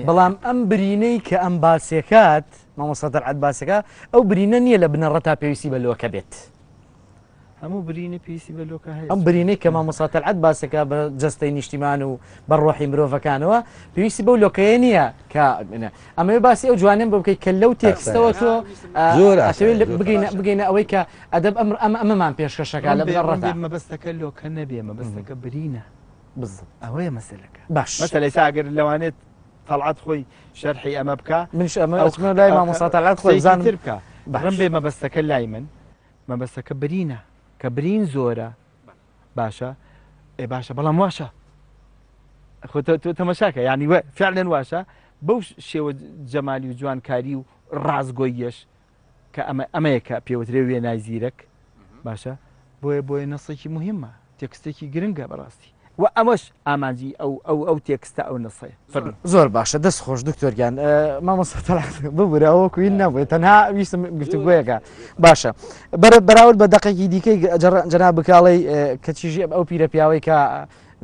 بەڵام ئەم برینەی کە ئەم باسێکات مامۆستا تەلعەت باسەکە ئەو برینە نییە لە بنەڕەتا پێویستی بە لۆکە بێت. هەموو برینە پێویستی بە لۆکە هەیە. ئەم برینەی کە مامۆستا تەلعەت باسەکە بە جەستەی نیشتیمان و بە ڕۆحی مرۆڤەکانەوە پێویستی بەو لۆکەیە نییە کە ئەمەوێ باسی ئەو جوانێن بۆ بکەیت کە لەو تێکستەوە تۆ زۆر بگەینە ئەوەی کە ئەدەب ئەم ئەم ئەمەمان پێشکەشەکە لە بنەڕەتا. مەبەستەکە لۆکە نەبێ مەبەستەکە برینە بالضبط ئەوەیە مەسەلەکە. باش. مەسەلە ئێستا ئەگەر لەوانێت تەڵعەت خۆی شەرحی ئەمە بکا منیش ئەمە ئەچمە لای مامۆستا تەڵعەت خۆی بزانم تر بکا باش. ڕم بێ مەبەستەکە لای من مەبەستەکە برینە کە برین زۆرە باشە ئێ باشە بەڵام واشە خۆ تۆ تەمەشاکە یعنی فعلا واشە بەو شێوە جەمالی و جوانکاری و ڕاستگۆییەش کە ئەمە ئەمەیە کە پێوترێ وێنای زیرەک باشە بۆیە بۆیە نەسێکی مهمە تێکستێکی گرنگە بەڕاستی و ئەمەش ئامانجی ئەو ئەو ئەو تێکستە ئەو نەسەیە فەرموو. زۆر باشە دەست خۆش دکتۆر گیان مامۆستا تەڵعەت ببورە ئەوە کوین نەبوو تەنها ویستم گفتوگۆیەکە باشە بەرە بەراورد بە دەقێکی دیکەی جەناب بکاڵی کە چیژی ئەو پیرە پیاوەی کە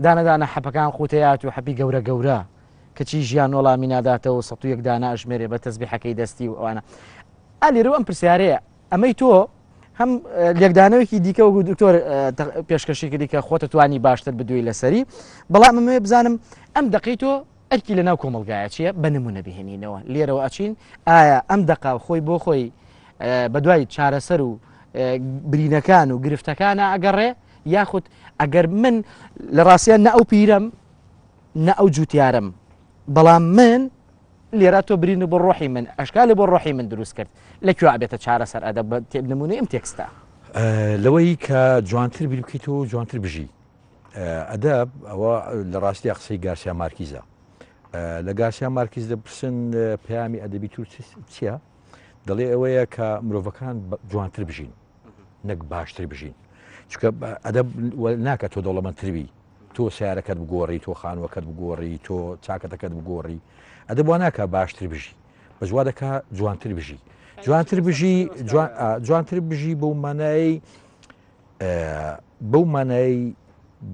دانەدانە حەپەکان قوتەیات و حەپی گەورە گەورە کەچی ژیان وەڵامی ناداتەوە و 101 دانە ئەژمێرێ بە تەزبیحەکەی دەستی و ئەوانە. ئا لێرەوە ئەم پرسیارەیە ئەمەی تۆ هەم لێکدانەوەیەکی دیکە وەکو دکتۆر پێشکەشی کردی کە خۆتە توانی باشتر بدوی لەسەری بەڵام ئەمەوێ بزانم ئەم دەقەی تۆ ئەرکی لە ناو کۆمەڵگایە چییە بە نمونە بهێنینەوە لێرەوە ئەچین ئایا ئەم دەقا خۆی بۆ خۆی بە دوای چارەسەر و برینەکان و گرفتەکانە ئەگەڕێ یاخود ئەگەر من لە ڕاستیان نە ئەو پیرەم نە ئەو جوتیارەم بەڵام من لێرا تۆ برین بۆ ڕۆحی من ئەشکالی بۆ ڕۆحی من دروست کرد لە کوێ ئەبێتە چارەسەر ئەدەب بە نمونەی ئەم تێکستە. لەوەی کە جوانتر بیر بکەیتەوە و جوانتر بژی. ئەدەب ئەوە لە ڕاستیا قسەی گارسیا مارکیزە. لە گارسیا مارکیز دەپرسن پەیامی ئەدەبی تور چییە؟ دەڵێ ئەوەیە کە مرۆڤەکان جوانتر بژین نەک باشتر بژین. چونکە ئەدەب ناکە تۆ دەوڵەمەندتر بی تۆ سیارەکەت بگۆڕی تۆ خانووەکەت بگۆڕی تۆ چاکەتەکەت بگۆڕی ئەدەب وا ناکە باشتر بژی. بەس وا دەکا جوانتر بژی جوانتر بژی جوانتر بژی بەو مانایی بەو مانایی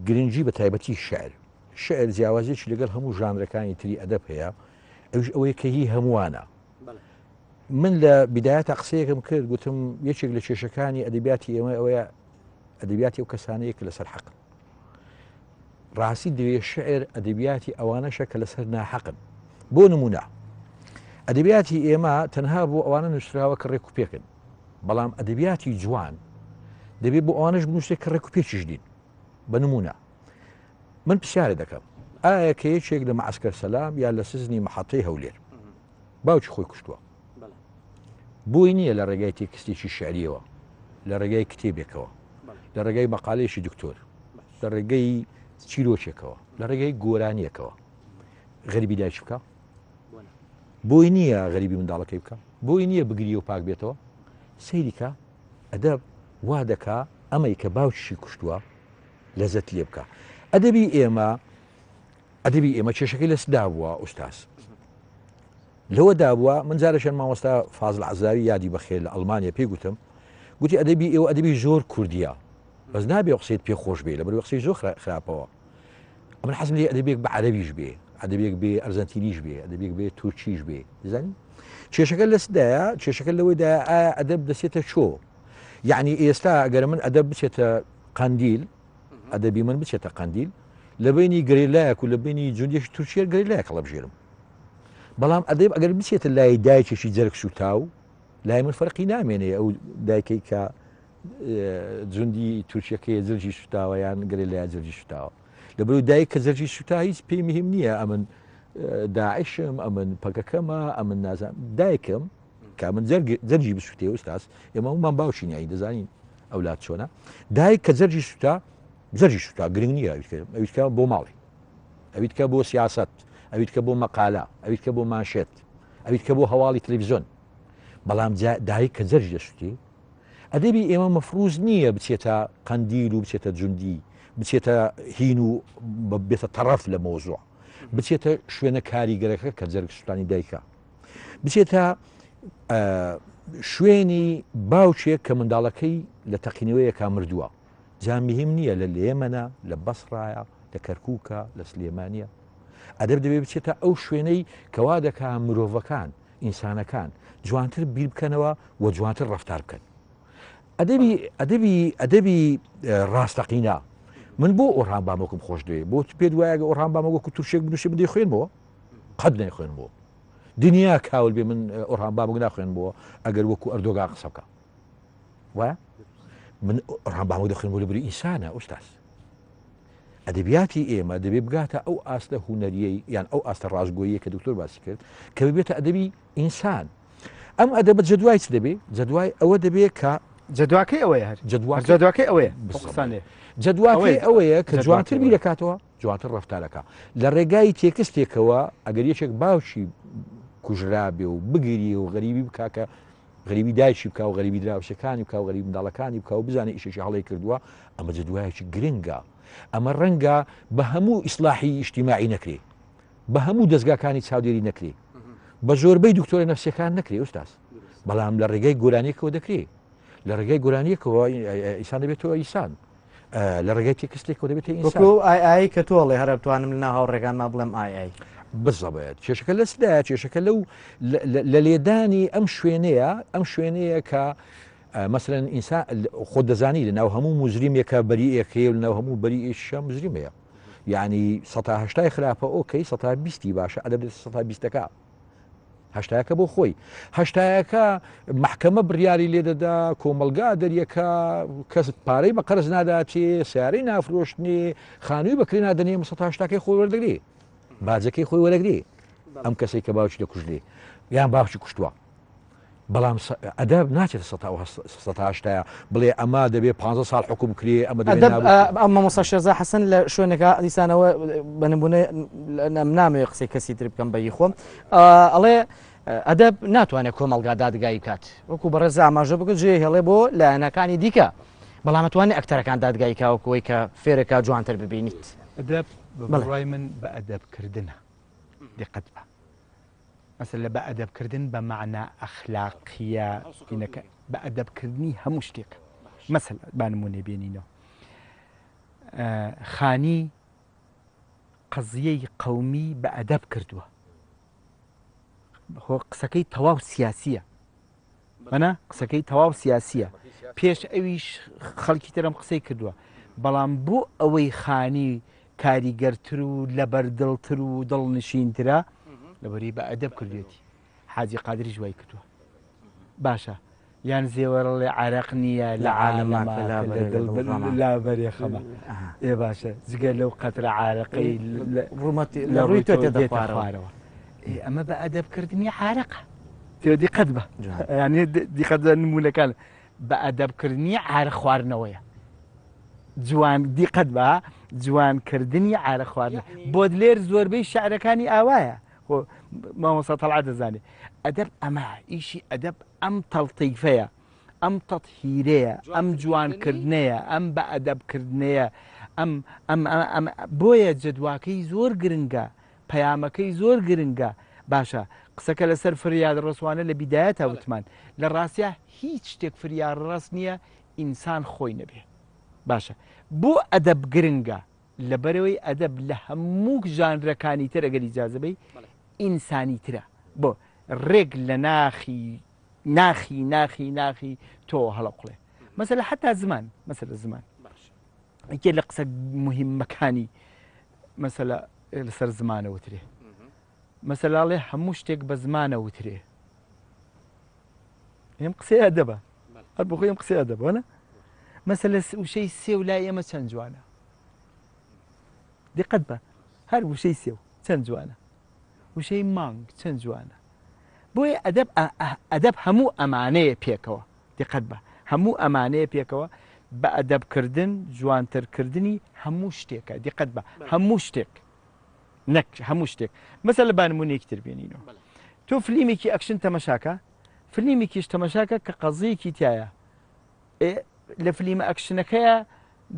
گرنگی بە تایبەتی شعر شعر جیاوازێکی لەگەڵ هەموو ژانرەکانی تری ئەدەب هەیە ئەوش ئەوەیە کە هی هەمووانە من لە بیدایەتە قسەیەکم کرد گوتم یەکێک لە کێشەکانی ئەدەبیاتی ئێمە ئەوەیە ئەدەبیاتی ئەو کەسانەیە کە لەسەر حەقن ڕاستی دەوێ شعر ئەدەبیاتی ئەوانەشە کە لەسەر ناحەقن بۆ نمونە ئەدەبیاتی ئێمە تەنها بۆ ئەوانە نووسراوە کە ڕێک و پێکن بەڵام ئەدەبیاتی جوان دەبێت بۆ ئەوانش بنووسێت کە ڕێک و پێکیش دین بە نمونە من پرسیارە دەکەم ئایا کە یەکێک لە معسکەر سەلام یا لە سزنی محەتەی هەولێر باوکی خۆی کوشتووە بۆی نییە لە ڕێگای تێکستێکی شعریەوە لە ڕێگای کتێبێکەوە لە ڕێگای مەقالەیەکی دکتۆر لە ڕێگەی چیرۆکێکەوە لە ڕێگەی گۆرانیەکەوە غەریبی دایکی بکە بۆی نییە غەریبی منداڵەکەی بکە بۆی نییە بگری و پاک بێتەوە سەیریکە ئەدەب وا دەکا ئەمەی کە باوکیشی کوشتووە لەزەت لێ بکە ئەدەبی ئێمە ئەدەبی ئێمە کێشەکەی لە سدا بووە ئوستاز لەوە دابووە من جارێکیان مامۆستا فازل عەزاوی یادی بەخێر لە ئەڵمانیا پێی گوتم گوتی ئەدەبی ئێوە ئەدەبی زۆر کوردیە بەس نابێ قسەیت پێ خۆش بێ لەبەر قسەی زۆر خراپەوە من حەزم لێ ئەدەبێک بە عەرەبیش بێ ئەدەبێک بێ ئەرزەنتینیش بێ ئەدەبێک بێ تورکیش بێ دەزانی کێشەکە لەسدایە کێشەکە لەوەیدا ئایا ئەدەب دەچێتە چۆ یعنی ئێستا ئەگەر من ئەدەب بچێتە قەندیل ئەدەبی من بچێتە قەندیل لە بینی گەریلایەک و لە بینی جوندێکی تورکیە گەریلایەک هەڵبژێرم بەڵام ئەدەب ئەگەر بچێتە لای دایکێکی جەرگ سوتاو لای من فەرقی نامێنێ ئەو دایکەی کە جوندی تورکیەکەی جرجی سوتاوە یان گەریلای جرجی سوتاوە لەبەر دایک کە جەرگی سوتا هیچ پێی مهم نییە ئەمن داعشم ئەمن پەکەکەمە ئەمن نازان دایکم کە من جەرگی بسووتێ ئوستاز ئێمە هەموومان باوکی نیین دەزانین ئەولاد چۆنە دایک کە جەرگی سوتا جەرگی سوتا گرنگ نییە ئەویتکە بۆ ماڵی ئەویتکە بۆ سیاست ئەویتکە بۆ مەقالە ئەویتکە بۆ مانشێت ئەویتکە بۆ هەواڵی تەلەڤیزیۆن بەڵام دایک کە جەرگی دەسووتێ ئەدەبی ئێمە مەفروز نییە بچێتە قەندیل و بچێتە جوندی بچێتە هین و بێتە تەڕەف لە مۆزوع بچێتە شوێنە کاریگەرەکە کە جەرگ سووتانی دایکە بچێتە شوێنی باوکێک کە منداڵەکەی لە تەقینەوەیەکا مردووە جا مهم نییە لە لێمەە لە بەسڕایە لە کەرکووکە لە سلێمانە ئەدەب دەبێ بچێتە ئەو شوێنەی کەوا دەکا مرۆڤەکان ئینسانەکان جوانتر بیر بکەنەوە و جوانتر ڕفتار بکەن ئەدەبی ئەدەبی ئەدەبی ڕاستەقینە من بۆ ئۆرهان بامۆکم خۆش دەوێ بۆ پێت وایە ئۆرهان بامۆک وەکو تورکێک بنووسێ من دەیخوێنمەوە قەت نایخوێنمەوە دنیا کاول بێ من ئۆرهان بامۆک ناخوێنمەوە ئەگەر وەکو ئەردۆگان قسە بکە وایە من ئۆرهان بامۆک دەخوێنمەوە لەبری ئینسانە ئوستاز ئەدەبیاتی ئێمە دەبێ بگاتە ئەو ئاستە هونەریەی یان ئەو ئاستە ڕاستگۆییە کە دکتۆر باسی کرد کە ببێتە ئەدەبی ئینسان ئەم ئەدەبە جەدوای چ دەبێ جەدوای ئەوە دەبێ کە جەدواکەی ئەوەیە هەر جەدواکەی ئەوەیە بسانێ جەدواکەی ئەوەیە کە جوانتر بیرەکاتەوە جوانتر ڕفتارەکە لە ڕێگای تێکستێکەوە ئەگەر یەکێک باوکی کوژرابێ و بگری و غەریبی بکاکە غەریبی دایکی بکا و غەریبی دراوسێکانی بکا و غەریبی منداڵەکانی بکا و بزانێ ئیشێکی هەڵەی کردووە ئەمە جەدوایەکی گرنگە ئەمە ڕەنگە بە هەموو ئیسلاحی ئیجتیماعی نەکرێ بە هەموو دەستگاکانی چاودێری نەکرێ بە زۆربەی دکتۆرە نەفسیەکان نەکرێ ئوستاز بەڵام لە ڕێگەی گۆرانیەکەوە دەکرێ لە ڕێگەی گۆرانیەکەوە ئیسان دەبێتەوە ئیسان لە ڕێگەی تێکستێکەوە دەبێتە ئینسان. وەکو ئای ئای کە تۆ ئەڵێ هەر بتوانم لەناو هاوڕێکانما بڵێم ئای ئای. بزەبت کێشەکە لە چدایە کێشەکە لەو لە لێدانی ئەم شوێنەیە ئەم شوێنەیە کە مەسەلەن ئینسان خۆ دەزانی لە ناو هەموو مزریمێکە بەریئێک هەیە و لە ناو هەموو بەریئێکیشە مزریم هەیە یعنی سەتا هەشتای خراپە ئۆکەی سەتا بیستی باشە ئەدەب سەتا بیستەکە هەشتایەکە بۆ خۆی هەشتایەکە محکەمە بڕیاری لێ دەدا کۆمەلگا دەریەکە کەس پارەی بە قەرز ناداتێ سیارەی نافرۆشتنی خانووی بەکرێ نادەنێ سە هەشتاکەی خۆی وەردەگری باجەکەی خۆی وەرەگری ئەم کەسێک کە باوکی دەکوژێ یان باوکی کوشتووە بەڵام ئەدەب ناچێتە سەتا هەشتایە بڵێ ئەمە دەبێ پ ساڵ حکوم کرێ ئەمە ئەم مامۆستا شێرزا حەسەن لە شوێنێکە دیسانەوە بە نمونە نامەوێ قسەی کەسی تر بکەم بەی خۆم ئەڵێ ئەدەب ناتوانێت کۆمەڵگا دادگایی بکات وەکو بەڕێز ئاماژە بکە جێ هێڵێ بۆ لایەنەکانی دیکە بەڵام توانێت ئەکتەرەکان دادگایی کاوەکەوەی کە فێرەکە جوانتر ببینیت ئەدەب بە بڕوای من بە ئەدەبکردنە دیقەت بە. مەسەلە بە ئەدەبکردن بە مەعنا ئەخلاقییە هینەکە بە ئەدەبکردنی هەموو شتێک. مەسەلە با نموونەی بێنینەوە. خانی قەزیەی قەومی بە ئەدەب کردووە. خۆ قسەکەی تەواو سیاسییە. بەنا قسەکەی تەواو سیاسییە. پێش ئەویش خەڵکی ترم قسەی کردووە. بەڵام بۆ ئەوەی خانی کاریگەرتر و لەبەردڵتر و دڵنشینترە لەبەری بە ئەدەب کردوێتی حاجی قادریش وای کردووە باشە یان زێوەرڵێ عرق نییە لە عالەما لابەرێ خەمە ئێ باشە جگە لەو قەترە عارەقەی لە ڕووی تۆ تێدە خوارەوە ئەمە بە ئەدەبکردنی عارەقە دیقەت بە ینی دیقەت نمونەکان بە ئەدەبکردنی عارەق خواردنەوەیە جوان دیقەت بە جوان کردنی عارەق خواردن بۆدلێر زۆربەی شعرەکانی ئاوایە خۆ مامۆستا تەڵعەت دەزانێ ئەدەب ئەمە ئیشی ئەدەب ئەم تەڵتیفەیە ئەم تەتهیرەیە ئەم جوانکردنەیە ئەم بە ئەدەبکردنەیە ئەم ئەم ئەم بۆیە جەدواکەی زۆر گرنگە پەیامەکەی زۆر گرنگە باشە قسەکە لەسەر فریاد ڕەسوانە لە بیدایەتا وتمان لە ڕاستیا هیچ شتێک فریاد ڕەس نییە ئینسان خۆی نەبێ باشە بۆ ئەدەب گرنگە لەبەرەوەی ئەدەب لە هەموو ژانرەکانی تر ئەگەر ئیجازە بەی ئینسانی ترە بۆ ڕێک لە ناخی ناخی ناخی ناخی تۆ هەڵەقڵێ مەسەلە حتا زمان مەسەلە زمان یەکێ لە قسە مهمەکانی مەسەلە لەسەر زمانە وترێ مەسەلاڵێ هەموو شتێک بە زمانە وترێ ئێم قسەی ئەدەبە هەر بۆ خۆی ئەم قسەی ئەدەبە نە مەسەلە وشەی سێو لای ئێمە چەند جوانە دقت بە هەر وشەی سێو چەند جوانە وشەی مانگ چەند جوانە بۆیە ئەدەب ئەدەب هەموو ئەمانەیە پێکەوە دقت بە هەموو ئەمانەیە پێکەوە بە ئەدەبکردن جوانترکردنی هەموو شتێکە دقت بە هەموو شتێک نەک هەموو شتێک مەسەلە با نمونەیەکی تر بێنینەوە تۆ فلیمێکی ئەکشن تەمەشاکە فلیمێکیش تەمەشاکە کە قەزیەکی تایە لە فلیمە ئەکشنەکەیە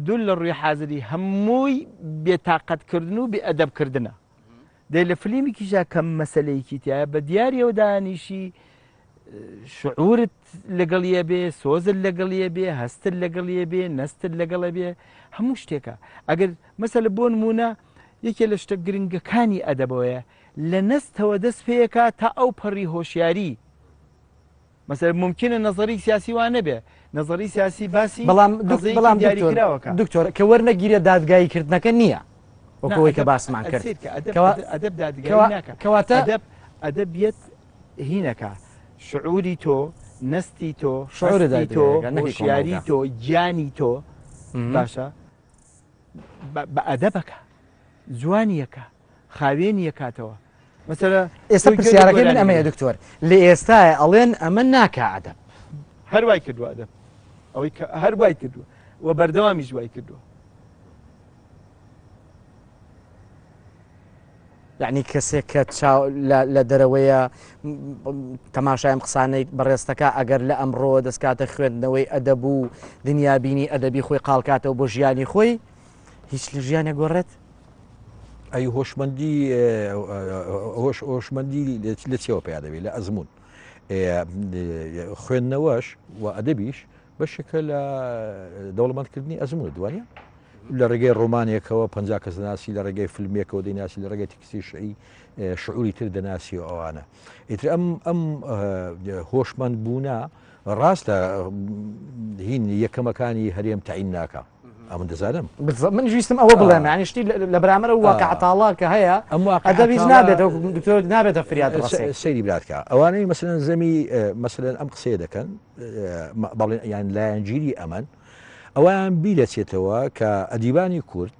دوور لە ڕووی حازری هەمووی بێتاقەتکردن و بێئەدەبکردنە دەی لە فلیمێکیشا کەم مەسلەیەکی تایە بە دیاریەوە دانیشی شعورت لەگەڵیە بێ سۆزت لەگەڵیە بێ هەستت لەگەڵیە بێ نەستت لەگەڵە بێ هەموو شتێکە ئەگەر مەسەلە بۆ نمونە یەکێ لە شتە گرنگەکانی ئەدەبەوەیە لە نەستەوە دەست پێەکە تا ئەو پەڕی هۆشیاری مەسەر ممکنە نظری سیاسی وان نەبێ نظری سیاسی باسی بەڵام بەڵام دیاریکراوەکە دکتۆر کە وەرنەگیرێ دادگایی کردنەکە نییە وەکەوەی کە باسمان کرد ئەدەب دادگایی ناکە کەواتە ئەدەب ئەدەبیەت هینەکە شعوری تۆ نەستی تۆ شعوری هەستی تۆ هۆشیاری تۆ گیانی تۆ باشە بە ئەدەبەکە جوانیەکە خاوێنیەکاتەوە مەسەلە ئێستا پرسیارەکەی من ئەمەیە دکتۆر لە ئێستاە ئەڵێن ئەمە ناکا ئەدەب هەر وای کردووە ئەدەب ئەوەی کە هەر وای کردووە و بەردەوامیش وای کردووە یعنی کەسێک کە چاو لە دەرەوەیە تەماشای ئەم قسانەی بەڕێزتەکە ئەگەر لە ئەمڕۆ دەستکاتە خوێندنەوەی ئەدەب و دنیابینی ئەدەبی خۆی قاڵکاتەوە بۆ ژیانی خۆی هیچ لە ژیانە گۆڕێت؟ ئەی هۆشمەندی هۆش هۆشمەندی لە چێوە پیا دەبێت لە ئەزمون خوێندنەوەش و ئەدەبیش بەشێکە لە دەوڵەمەندکردنی ئەزموونت وانە؟ لە ڕێگەی ڕۆمانێکەوە پ کەس دەناسی لە ڕێگەی فیلمێکەوە دەیناسی لە ڕێگەی تکسی شعی شعوری تر دەناسی و ئەوانە ئیتر ئەم ئەم هۆشمەند بوونە ڕاستە هین یەکەمەکانی هەرێم تەعین ناکە ئەمن دەزانم من ویستم ئەوە بڵێم یعنی شتی لە بەرامبەر ئەو واقع تاڵا کە هەیە ئەم واقع ئەدەبیش نابێتەوە دکتۆر نابێتە فریاد ڕەسێک سەیری براتکە ئەوانەی مەسەلەن زەمی مەسەلەن ئەم قسەیە دەکەن بەڵێن یان لایەنگیری ئەمەن ئەویان بیرەچێتەوە کە ئەدیبانی کورد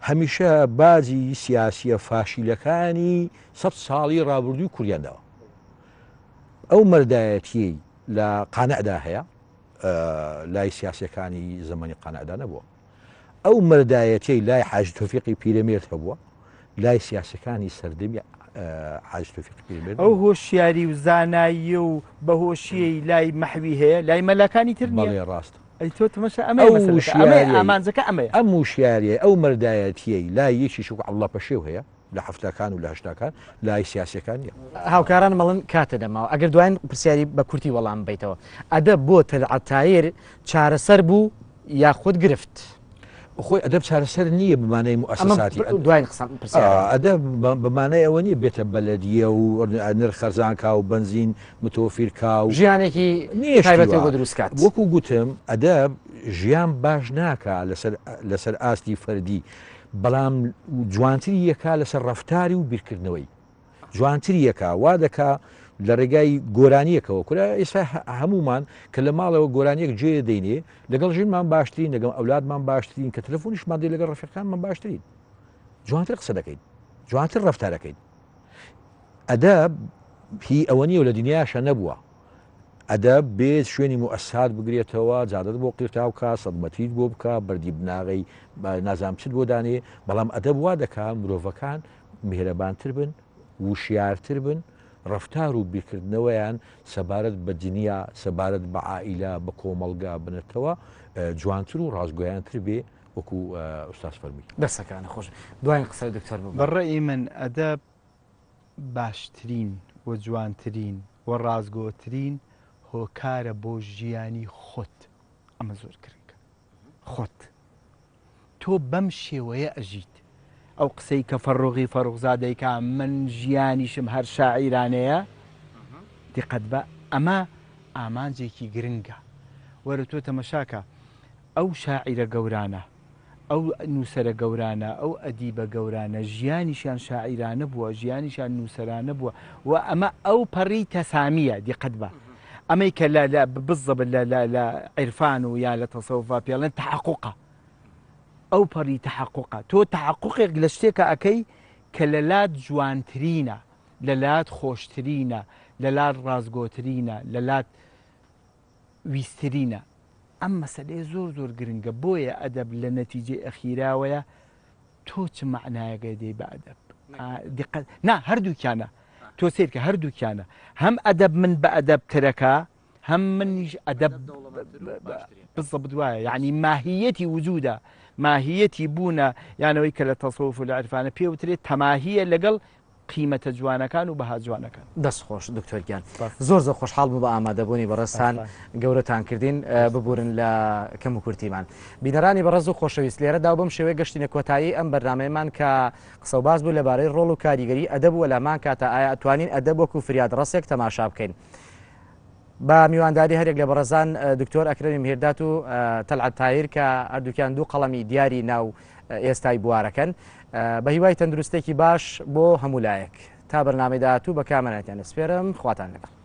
هەمیشە باجی سیاسیە فاشیلەکانی سە ساڵی ڕابردووی کوردیان داوە ئەو مەردایەتیەی لە قانعدا هەیە لای سیاسەکانی زمانی قانعدا نەبووە ئەو مەردایەتیەی لای حاجی تۆفیقی پیرەمێرد هەبووە لای سیاسەکانی سەردەمی حاجی تۆفیقی پیرەمێرد ئەو هۆشیاری و زانایی و بەهۆشیەی لای مەحوی هەیە لای مەلاکانی تر نییە بەڵێ ڕاستە. ئەی تۆ تمەشا ئەمەیە ئەو مەسەلەکە ئەمەیە وشیاریەی ئامانجەکە ئەمەیە. ئەم وشیاریەی ئەو مەردایەتیەی لای یەکێکی وەکو عەبدوڵا پەشێو هەیە. لە حەفتاکان و لە هەشتاکان لای سیاسیەکان نیە. هاوکارانم ئەڵێن کاتە نەماوە ئەگەر دواین پرسیاری بە کورتی وەڵام بەیتەوە ئەدەب بۆ تەلعەت تایر چارەسەر بوو یاخود گرفت؟ خۆی ئەدەب چارەسەر نییە بمانەی موسساتی دواین قسەم ئەدەب بمانەی ئەوە نییە بێتە بەلەدیە و نرخ خەرزان کا و بەنزین متۆفیر کا و ژیانێکی نییە تایبەتی بۆ دروست کات وەکو گوتم ئەدەب ژیان باش ناکا لەسەر لەسەر ئاستی فەردی بەڵام جوانتری یەکا لەسەر ڕەفتاری و بیرکردنەوەی جوانتری یەکا وا دەکا لە ڕێگای گۆرانیەکەوە کورە ئێستا هەمومان کە لە ماڵەوە گۆرانیەک جێ دەینێ لەگەڵ ژنمان باشترین لەگەڵ ئەولادمان باشترین کە تەلەفۆنیشمان دێ لەگەڵ ڕەفیقانمان باشترین جوانتر قسە دەکەین جوانتر ڕەفتارەکەین ئەدەب هی ئەوە نییە و لە دنیاشە نەبووە ئەدەب بێت شوێنی موئەسسات بگرێتەوە، جادەت بۆ قیرتاو کا، سەدمەتریت بۆ بکا، بەردی بناغەی نازانم چت بۆ دانێ، بەڵام ئەدەب وا دەکا مرۆڤەکان میهرەبانتر بن، وشیارتر بن، ڕەفتار و بیرکردنەوەیان سەبارەت بە دنیا، سەبارەت بە عائیلە، بە کۆمەڵگا، بە نەتەوە جوانتر و ڕاستگۆیانتر بێ وەکو ئوستاز فەرمووی. دەستەکانت خۆش. دواین قسەی دکتۆر ببوورە. بە ڕەئی من ئەدەب باشترین و جوانترین و ڕاستگۆترین هۆکارە بۆ ژیانی خۆت ئەمە زۆر گرنگە خۆت تۆ بەم شێوەیە ئەژیت ئەو قسەی کە فەڕۆغی فەڕوخزادەیکا من ژیانیشم هەر شاعیرانەیە دیقەت بە ئەمە ئامانجێکی گرنگە وەرە تۆ تەمەشاکە ئەو شاعیرە گەورانە ئەو نووسەرە گەورانە، ئەو ئەدیبە گەورانە ژیانیشیان شاعیرانە بووە، ژیانیشیان نووسەرانە بووە و ئەمە ئەو پەڕی تەسامییە، دیقەت بە. ئەمەی کە لە لە بالضبط لە لە لە عیرفان و یا لە تەسەوفا پێڵێن تەحەقوقە. ئەو پەڕی تەحەقوقە. تۆ تەحەقوقێک لە شتێکا ئەکەی کە لە لات جوانترینە، لە لات خۆشترینە، لە لات ڕاستگۆترینە، لە لات ویسترینە. ئەم مەسەلەیە زۆر زۆر گرنگە بۆیە ئەدەب لە نەتیجەی ئەخیراوەیە تۆ چ مەعنایەک ئەدەی بە ئەدەب دیقەت نا هەردووکیانە تۆ سیرکە هەردووکیانە هەم ئەدەب من بە ئەدەب ترەکە هەم منیش ئەدەب بالضبط وایە یعنی ماهیەتی وجودە ماهیەتی بوونە یانەوەی کە لە تەسەوف و لە عرفانە پێوترێت تەماهیە لەگەڵ قیمەتە جوانەکان و بەها جوانەکان. دەست خۆش دکتۆر گیان زۆر زۆر خۆشحاڵ بووم بە ئامادەبوونی بەڕێزتان گەورەتان کردین ببورن لە کەم و کورتیمان. بینەرانی بەڕێز و خۆشەویست لێرەدا و بەم شێوەیە گەشتینە کۆتایی ئەم بەرنامەیەمان کە قسە و باس بوو لەبارەی ڕۆڵ و کاریگەری ئەدەب و لەهەمان کاتا ئایا ئەتوانین ئەدەب وەکو فریادڕەسێک تەماشا بکەین. بە میوانداری هەریەک لە بەڕێزان دکتۆر ئەکرەمی مهیردات و تەلعەت تاهیر کە هەردووکیان دوو قەڵەمی دیاری ناو ئێستای بوارەکەن بە هیوای تەندروستێکی باش بۆ هەموو لایەک تا بەرنامەی داهاتوو بە کامەرانتان ئەسپێرم خواتان لەگەڵ.